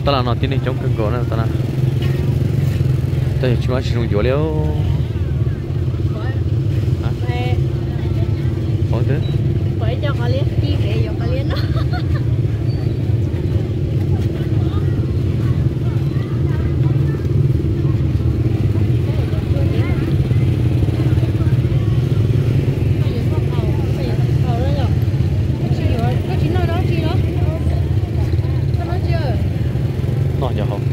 Tab laj no tib neeg coob kawg nkaus na tab na. Tab yog tsis muaj tsis zoo yuav li. Qhov twg? Noj cov hauv.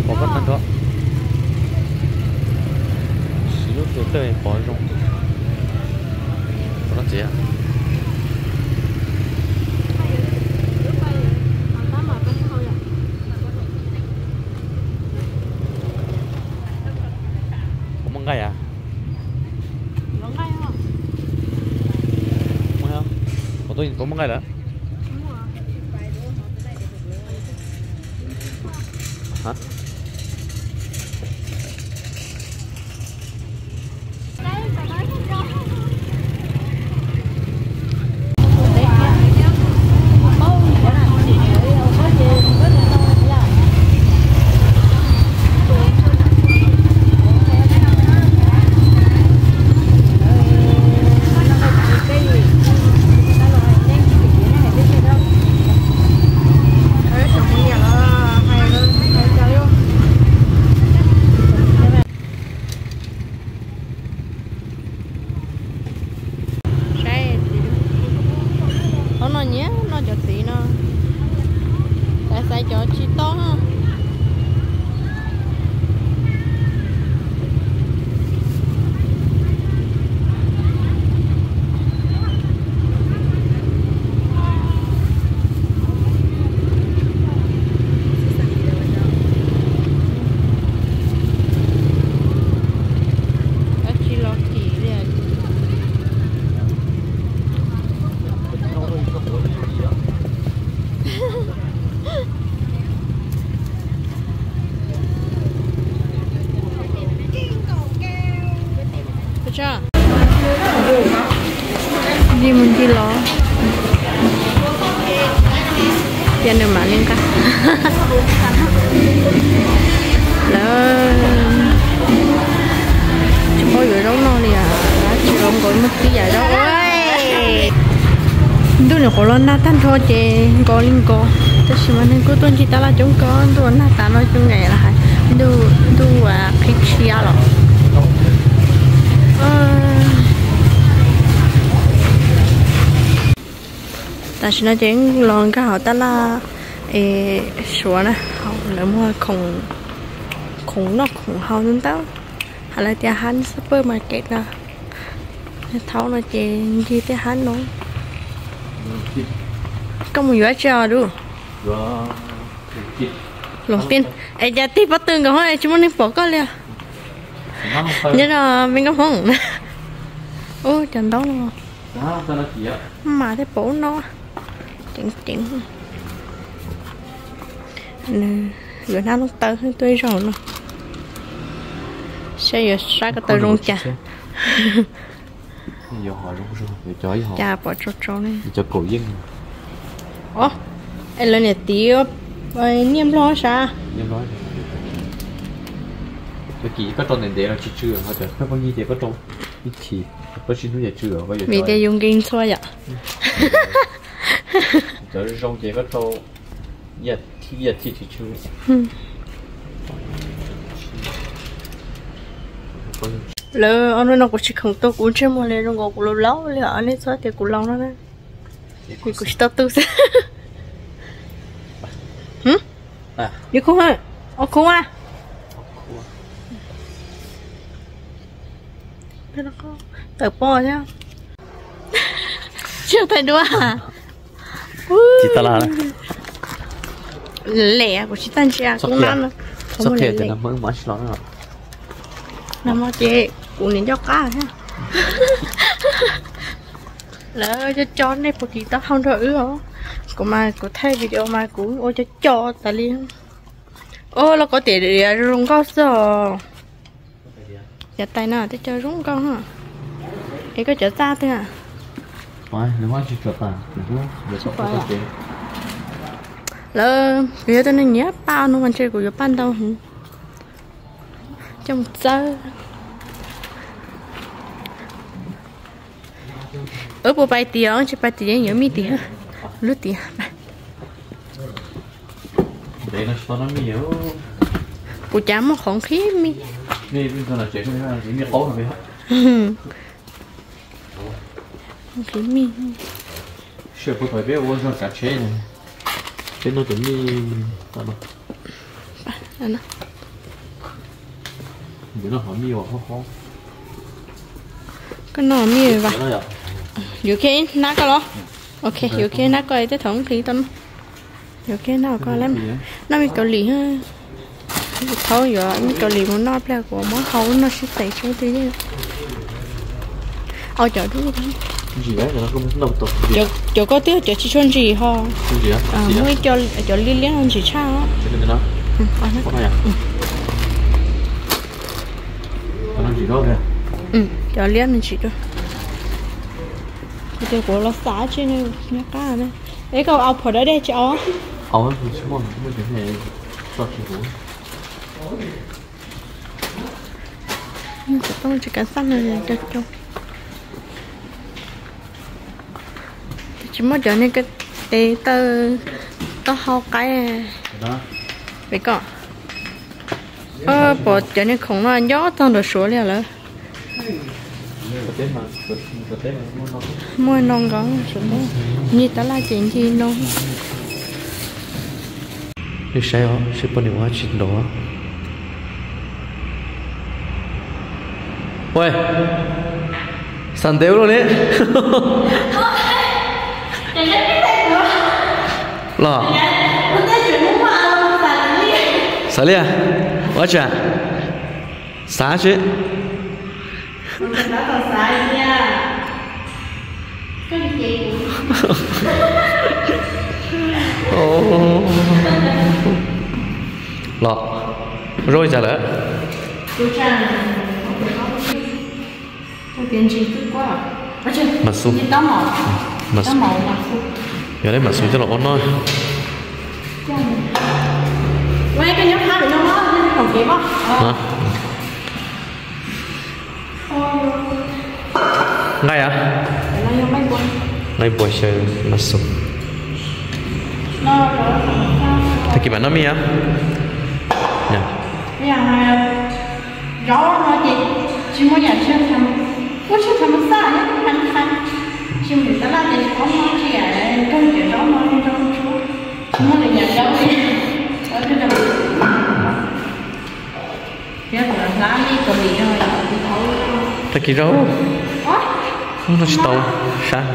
Pov koj tag nrho. Siv lub tus tej pov zoo. Pov no txiv. Puas muaj nqaij a? Puas muaj nqaij lawm? Saib, qhov no nyiam noj cov txiv no, xaiv xaiv cov tsis tau. Dab tsi los kim li. Ncig mus ncig los, cia nws mam li nqa. Lawv tsis paub yuav zaub noj li os, tsis los nkaus muaj tib yam zaub. Ntuj nyuam qhuav los nag tag nrho ces nkaus li nkaus, tab sis mas neeg kuj tuaj ncig tab laj coob kawg, ntuj los nag tas no coob nkaus li hais, ntuj, ntuj qhib tshiab los. Tam sim no ces los nkag hauv tab laj Suav na, lawv muag khoom noj khoom haus ntau ntau, hais lawv tias hab supermarket no. Thaum no ces ncig tej hab no. Koj mus yuav dab tsi os dub? Los tij, es cas tig pob tw nkaus hov tsis muaj neeg pom koj li os? Nyob rau me nkauj Hmoob. Ub, cov ntaub no mas thiaj pom ub no. Ceev ceev. Nws yuav hnab looj taw tuaj ib zaug no, saib yuav sab ko taw zoo cas. Cas pom tsau tsau li. Os, es lawv niam txiv niaj nplog sav. Koj rau ntev ntev los tsis tsw, ho cov pheej pheej ncig ces koj rau ib chim, peb tsis hnub ces tsw. Vim tias yus nqi ntxhua yom. Cov zoo ces koj rau ib yam thiaj tsis tsw. Lawv ob hnub no kuv tsis khoom tuaj, kuv ntsej muag li zoo nkaus kuv laus laus li os, nej txhob tias kuv laus no na. Vim kuv tsis tau tu xwb. Hm? Ib khub, ob khub a. Tawm poj thiab. Tsis tau duab. Tsis tau lawm. Lem kuv tsis tau ntsia kub nab no. Nag hmo ces kuv niam ncoj qab thiab. Lawv cov cov nej puas kis taub hau nrog wb os? Kuv mas kuv thaij video mas kuv ua cov cov tas li. Os, los koj tias zoo nkauj xwb os. Cov tais no tej cov zoo nkauj. Es koj cov txaj twg? Lawv, kuv yog tus neeg nyiam paj no mas ntshe kuv yuav paj ntau heev. Coj mus txawb. Wb puas pais tias, tsis pais tias yuav mij tias, lub tias. Kuv cas muaj qhov nqhis mij. Nqhis mij. Koj noj mij vas. Yuav kiag ib hnab koj los. Ok, yuav kiag ib hnab koj, tej thaum nqhis tau no. Yuav kiag ib hnab koj lawm. Noj mij Kaus Lim. Thaum yuav mij Kaus Lim mus noj pliag kuv muab hau noj sib xeem seb twg yeej. Au cov dub. Cov koj twb cov tsis tshua ntsim ho. Muaj ib co cov liab liab no ntsim tshaj. Cov liab no ntsim dua. Kuv tias kuv los xav tsis nyob qab. Es koj au phom dawb dej tsis au? Tsis kav xaj no cov cov. Tsis muaj cov niag tes taw taub hau qaib. Pom cov niag khoom no nyob txog nraum suav li lawm. Muaj no nkaus, nyiag tab laj ces nyiag no. Nej saib os, seb poj niam ua tsis nrov. Ua, xav ntev ua luaj li. Los, xav li, ua tsav, xav tsi. Los, zaub li cas lawm? Mas xu, mas xu, yog li mas xu coj los ua noj. Nqaij a, nqaij npua xyaw mas xu. Tag kis mam noj mij a. Zaub no ces tsis muaj yam tsis, kuj tsis thaum xaj nyob thaum xaj, tsis mus tab laj ces tsis paub noj tsis yam, kawg cov zaub no zoo tsuab, tsis muaj lwm yam zaub li. Tag kis zaub no tsis tau sab.